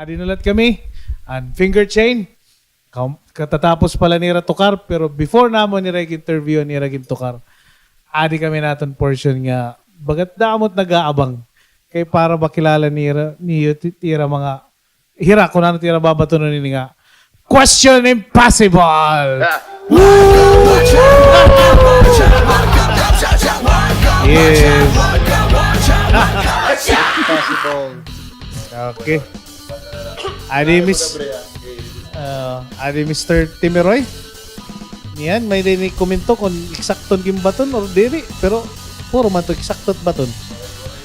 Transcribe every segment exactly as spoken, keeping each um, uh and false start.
Adi na la kami, an finger chain. Kam-, katatapos pa la nira tukar, pero before namon nira interview nira gintukar, adi kami naton portion nga bagat damo it nag-aabang. Kay para makilala nira, niyo ti-, tira mga, hira, kun ano tira babatunon ini nga Question Impossible! Yes. Impossible. Okay. Adi, Miss, ah, adi, Mister Timiroy. Niyan, may-ada ini komento kon eksakto an ginbaton or diri, pero puro man to eksakto it baton.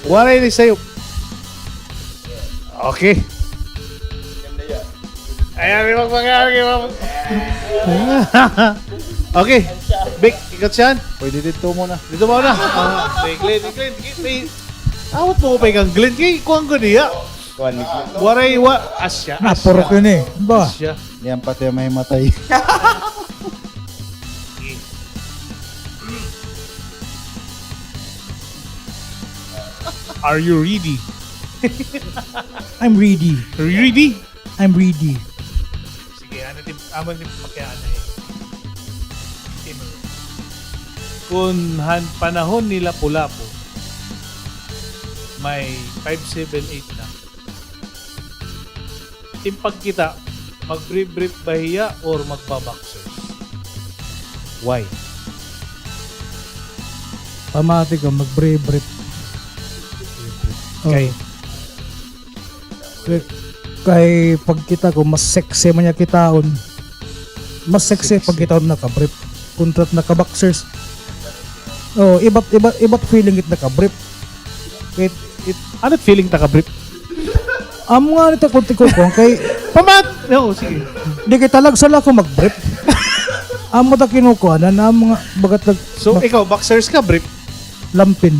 Waray ini sayop. Okay. Ayan, di magpangyari, di mag- Okay. Vic, ikaw siyan? Pwede dito muna. Dito muna. Ah, kay Glenn, kay Glenn, kay, kay, awat mo ko pa ikang Glenn, kay kuwan ko niya. Kuwan, waray, wa-, asya, asya. Napurok yun eh. Ba? Asya. Yan pati ang mahimatay. Are you ready? I'm ready. Are you ready? I'm ready. Sige, ano din, amo din pakiana eh. Kun han panahon ni Lapu-Lapu, may five seven eight na. It pagkita, magbrief-brief ba hiya or magba-boxers? Why? Pamati ko, magbrief-brief. Kay? Kay, kay pagkita ko, mas sexy man niya kitaon. Mas sexy pagkitaon naka-brief. Kontra naka-boxers. Oh, iba't, iba't, iba't feeling it naka-brief. It, it, ano it feeling naka-brief? Amo nga nito kung tikukuan kay pamat! No, sige. Di kay talagsa la ako mag-brief. Amo ta kinukuanan, amo nga bagat nag- So, ikaw, boxers ka, brief? Lampin.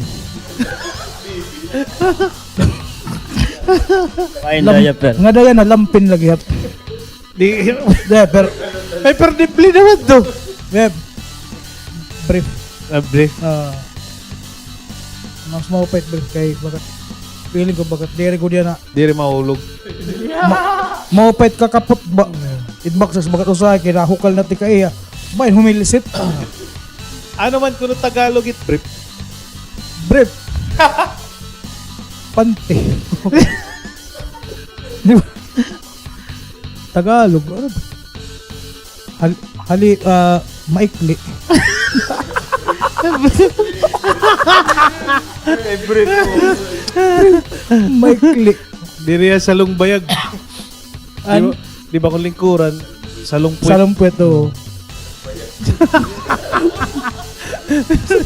Pain diaper. Nga daya na, lampin lagi hap. Di, diaper. Ay, perdibli naman to. Brief. Ah, brief. Ah. Mas maupay it brief kay bagat. Feeling ko bagat. Diri ko diyan na. Diri mahulog. Ma-, maupay it kakapot ba? It boxers bagat usahay kay nahukal na ti kaiya. Bain humilsit. Ano man kuno Tagalog it brief? Brief. Panty. Di ba? Tagalog, ano ba? Hal-, hali-, ah, maikli. Kay brief. Maikli. Diri ya salong bayag. Di ba, di ba kung lingkuran, salong puwet? Salong puwet, oo.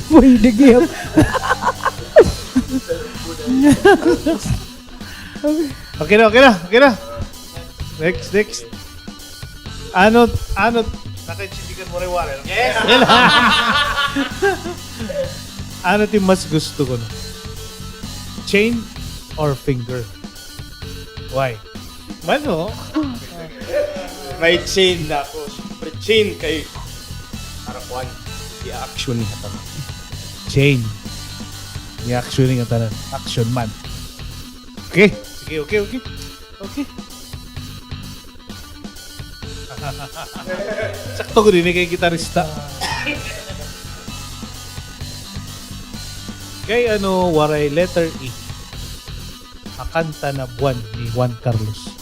Pwede gyud. Okay na, okay na, okay na. Next, next. Ano, ano, nakaintindihan mo rin, Warren? Yes! Ano it mas gusto ko, no? Chain or finger? Why? Mano? May chain na ako. Siyempre, chain kay para kuan. I-action ni hataman. Chain. I-action ni hataman. Action man. Okay. Sige, okay, okay. Okay. Sakto ko din, kay gitarista. Kay ano, waray letter E. Makanta na buwan ni Juan Carlos.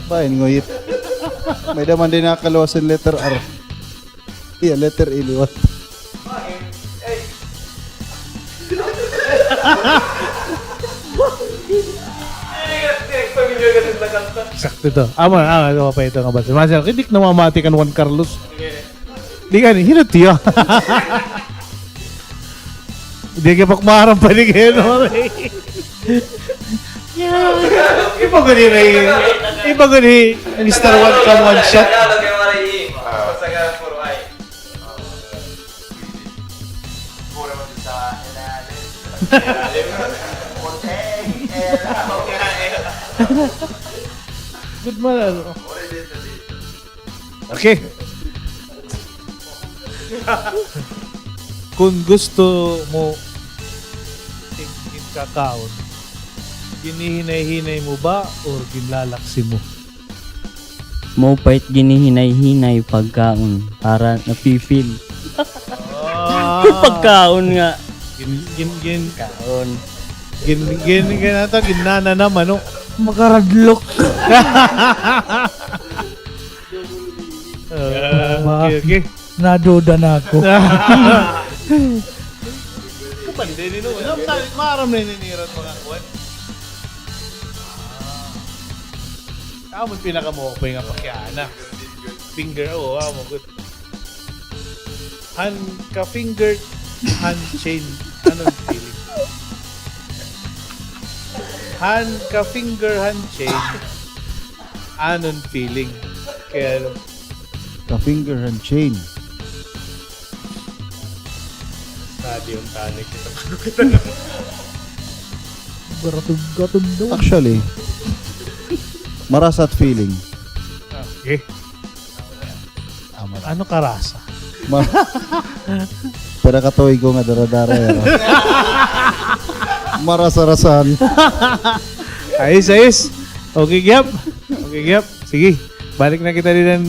Bain, nguyit. May daman din nakakaluwas yung letter R. Iya, letter A liwat. Sakto ito. Amo, amo, amo pa ito nga bata. Masya, hindi ko namamati kan Juan Carlos. Di ka ni, hinot iya. Di ka pakmaram pa di kayo, no? Iba gud ni, iba gud ni Mister One Cam One Shot. Good man, ano? Okay. Kon gusto mo, in, in kakaon, ginhihinay-hinay mo ba or ginlalaksi mo? Mao pa it ginhihinay-hinay pagkaon para nafi-feel. Ah. Pagkaon nga. Gin, gin, gin. Kaon. Gin, gin, gin, ano to? Ginana na manok. Makaradlok. Ah, okay, okay. Naduda na ako. Kapande ni Noon. Maaram na ini nga mga kuan. Amo it pinakamukoy nga pakiana. Finger, oo, amo gud. Han ka-finger, han chain, ano an feeling? Han ka-finger, han chain, ano an feeling? Kay ano? Ka-finger, han chain. Study unta ni kita. Garatog-gatog daw. Actually, marasa it feeling. Ah, okay. Ano karasa? Ma-, pira ka tuig ko nga dara-dara, eh, no? Marasa-rasan. Ayos, ayos. Okay, gihap. Okay, gihap. Sige. Balik na kita dida han